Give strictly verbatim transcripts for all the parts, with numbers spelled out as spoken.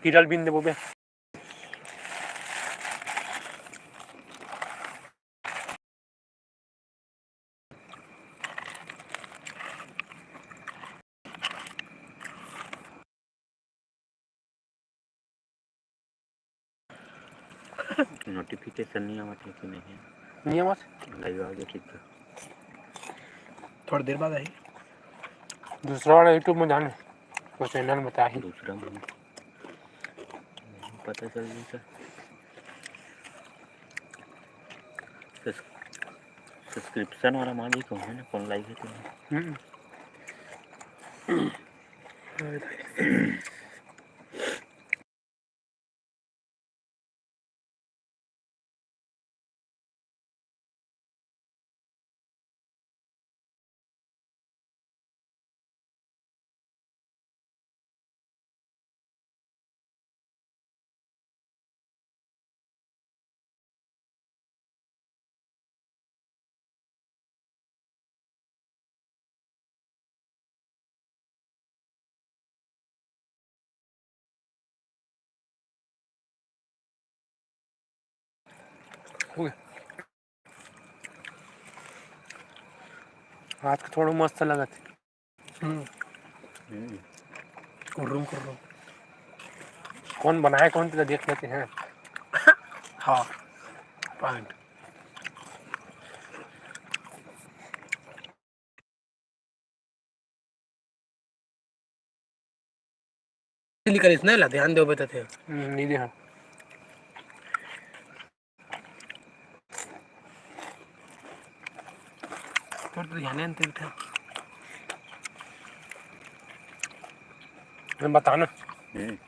किरल बिन देबो बे। नोटिफिकेशन नहीं आवत है कि नहीं है? नहीं आवत। लाइव आ गया, ठीक है। थोड़ी देर बाद आई। दूसरा वाला YouTube में जाने, वो चैनल में तो आई। दूसरा में पता चल जाता। सब्सक्रिप्शन वाला मांगी कहूँ ना, कौन लाइव है तो। हम्म। आज का थोड़ा मस्त लगत हे। हम्म। हम्म। कुर्रुम कुर्रुम। कौन बनाए, कौन तेला देख लेते हैं। हाँ, पॉइंट। निकलिस ना, ला ध्यान देबे त थे। हम्म, नहीं दे, हाँ। तोर तो ध्यान नहीं था। मैं बताना। हम्म।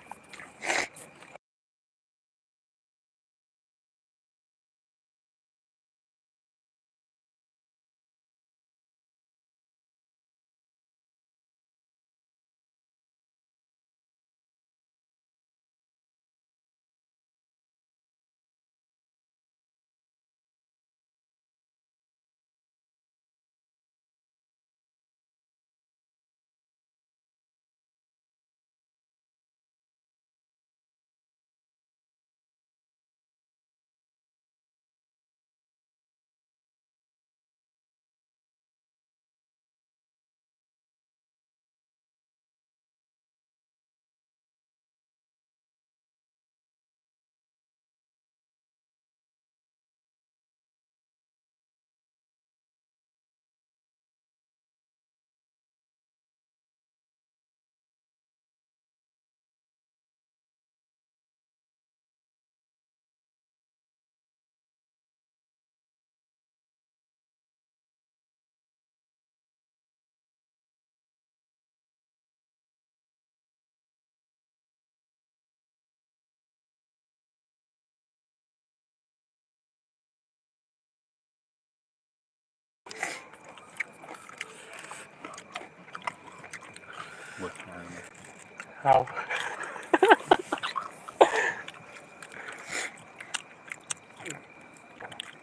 हाँ।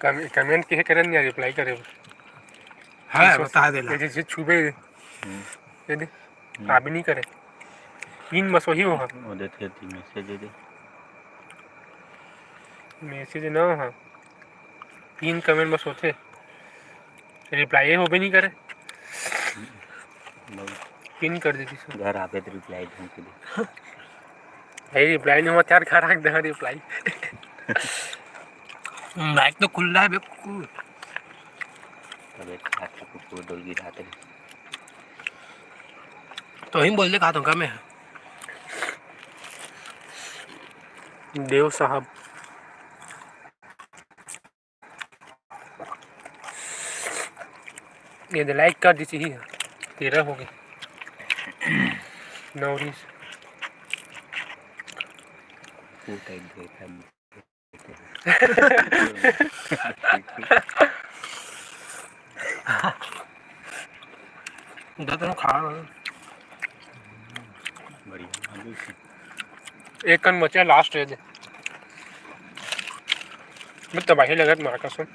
कम-, कमेंट किहे करन या रिप्लाई करे। हाँ, ये बता देला। ये जे छुबे। हम्म। ये दे। हम्म। अभी नहीं करे। पिन बस वही हो, हाँ। वो देते थे, मैसेज दे दे। मैसेज ना हो, हाँ। पिन कमेंट बस होथे। रिप्लाई होबे नहीं करे। पिन कर देती सर। घर आबे तो रिप्लाई ढंग से दे। भाई, रिप्लाई नहीं होवत यार, घर आके दे रिप्लाई। माइक तो खुल्ला हे बे कुकुर। तबे खात के कुकुर डोल गिरात हे। तो ही बोल दे, कहा तो कम है। देव साहब। ये दे लाइक कर दी चाहिए। तेरह हो गए। नौ रीस। वो टाइम पे था। दस खा रहा हूँ। बढ़िया, आलू से। एक कन बचा, लास्ट रह दे। मैं तबाही लगत मार कसम।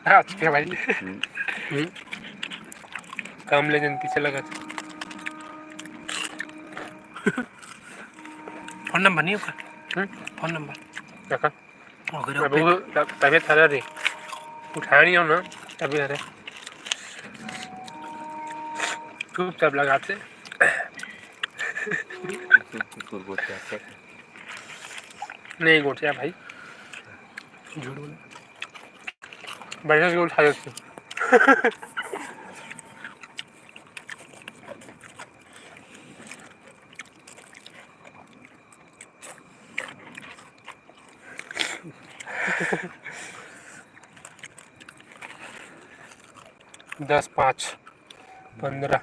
आज के भाई। हम्म। हम्म। काम ले जन पीछे लगत। फोन नंबर नहीं ओकर। हम्म? Phone number. देखा। ओकरे अब ऊपर वो तब-, तबीयत खराब रही, उठाया नहीं हो ना, तभी अरे चुपचाप लगाते। नहीं गोठिया भाई, झूठ बोले। बढ़िया से उठा देते। दस पाँच, पंद्रह।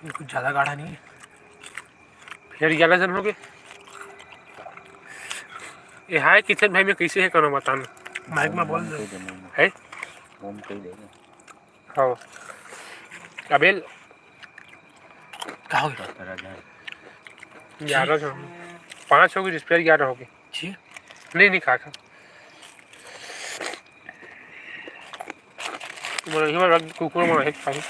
ये कुछ ज्यादा गाढ़ा नहीं है। फिर ग्यारह जन हो गए। ये हाय किचन भाई में कैसे है करो बताना। माइक में बोल दे। है? ओम कही देगा। हाँ। अबेल। का हो गया? ग्यारह जन। पाँच हो गए, रिस्पेयर ग्यारह हो गए। जी। नहीं, नहीं, खा, खा। मोर ही बार कुकुर मोर है, खाई।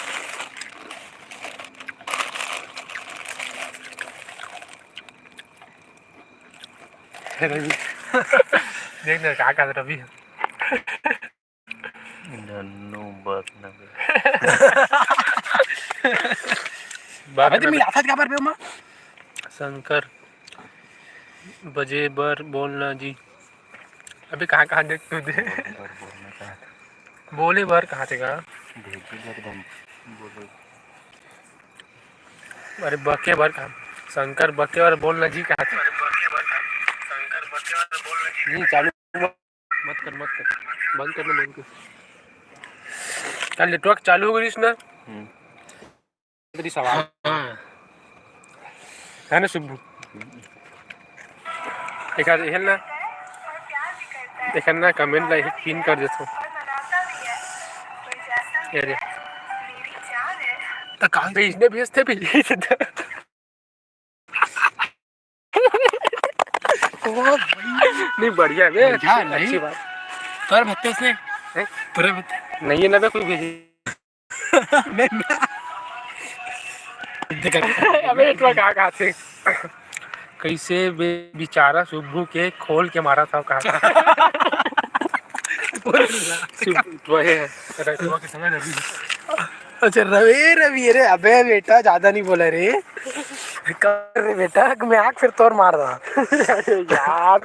रवि। देख ना, का, का रवि है। नन्नू बक नगर। बक अबे, तो नगर। मिलाथस काबर बे ओमा? शंकर बजे बर बोलना जी। अबे, कहाँ, कहाँ देख तू दे? बोले बर बोलना कहा था। बोले बर कहाँ थे का? भेजे बर एकदम बोले। अरे, बके बर कहाँ? शंकर बके बर बोलना जी कहाँ थे? नहीं, चालू मत कर, मत कर। बंद कर ना, बंद कर। कल नेटवर्क चालू हो गई ना? हम्म। तेरी सवाल। हाँ। है ना, सुब्बू? एक आध, है ना? एक है ना, कमेंट ला एक पिन कर देता हूँ। ये दे। तो कहाँ पे इसने भेजते भी? नहीं, बढ़िया है बे, बढ़िया है, अच्छी, नहीं? अच्छी बात। तोरे भत्ते उसने? हैं? तोरे भत्ते? नहीं है ना बे, कोई भेजे। नहीं, नहीं। देख। अबे, इतना का, का थे? कैसे बे बेचारा सुब्बू के खोल के मारा था, कहा था? बोल ना। सुब्बू, तो है। रविवा के समय रवि। अच्छा, रवि, रवि, अरे, अबे बेटा, ज्यादा नहीं बोला रे। कर रे बेटा, मैं आँख फिर तोर मार रहा। यार।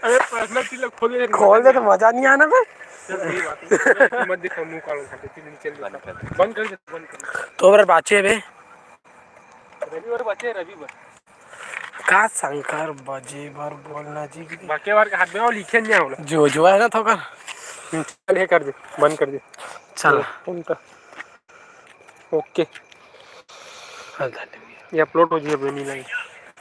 अरे, पर्सनल चीज लोग खोल दे। खोल दे तो मजा नहीं आना बे। चल, कोई बात नहीं। मत दिखा, मुंह काला उठा के, चल, चल, बंद कर दे। बंद कर दे, बंद कर दे। तो बर बाचे बे। रविवार बाचे, रविवार। का शंकर बजे बर बोलना जी। बाकी बार के हाथ में वो लिखे नहीं होला। जो, जो है ना थोका। हम्म, चल, ये कर दे, बंद कर दे। चल। तो, तुम तो। ओके। चल, चल। ये अपलोड हो जाए, नहीं लगे।